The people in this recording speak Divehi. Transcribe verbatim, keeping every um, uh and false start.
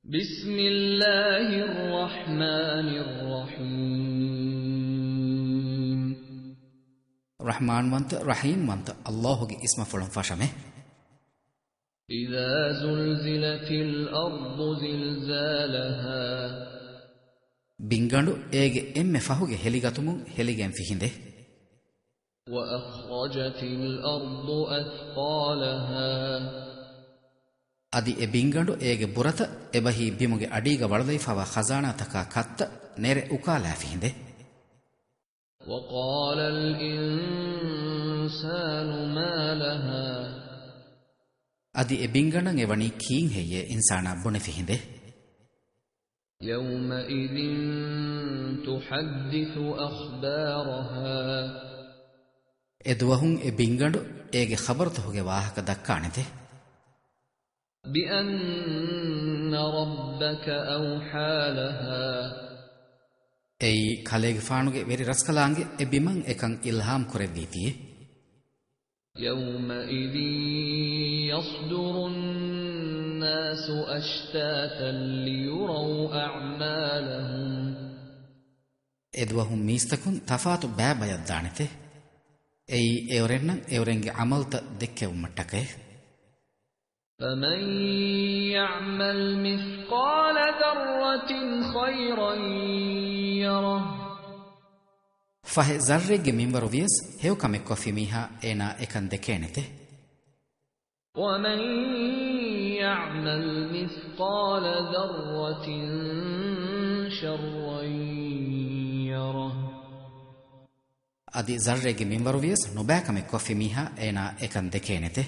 بسم الله الرحمن الرحيم. ރަޙްމާންވަންތަ، ރަޙީމްވަންތަ ﷲގެ އިސްމަފުޅުން ފަށަމެ. إذا زلزلت الأرض زلزالها. ބިންގަނޑު އޭގެ އެންމެ ފަހުގެ ހެލިގަތުމުން ހެލިގެންފި ހިނދެއް. وأخرجت الأرض أثقالها. އަދި އެ ބިންގަނޑު އޭގެ ބުރަތައް، އެބަހީ ބިމުގެ އަޑީގަ ވަޅުލައިފާވާ ޚަޒާނާތަކާ ކަށްތައް ނެރެ އުކާލާފި ހިނދެއް. وقال الإنسان ما لها. އަދި އެ ބިންގަނޑަށް އެ ވަނީ ކީއްހެއްޔޭ އިންސާނާ ބުނެފި ހިނދެއް. يومئذ تحدث أخبارها. އެ ދުވަހުން އެ ބިންގަނޑު އޭގެ ޚަބަރުތަކުގެ ވާހަކަ ދައްކާނެތެ. بأن ربك أوحى لها. އެއީ ކަލޭގެފާނުގެ ވެރި ރަސްކަލާނގެ އެ ބިމަށް އެކަން އިލްހާމް ކުރެއްވީތީއެ. يومئذ يصدر الناس أشتاتا ليروا أعمالهم. އެދުވަހުން މީސްތަކުން ތަފާތު ބައިބަޔަށްދާނެތެ. އެއީ އެއޮރެންނަށް އެއޮރެންގެ ޢަމަލުތައް ދެއްކެވުމަށްޓަކައެ. فمن يعمل مثقال ذرة خيرا يره. ފަހެ ޒައްރެއްގެ މިންވަރު ވިޔަސް ހެޔޮކަމެއްކޮށްފި މީހާ އޭނާ އެކަން ދެކޭނެތެ. ومن يعمل مثقال ذرة شرا يره. އަދި ޒައްރެއްގެ މިންވަރު ވިޔަސް ނުބައިކަމެއްކޮށްފި މީހާ އޭނާ އެކަން ދެކޭނެތެ.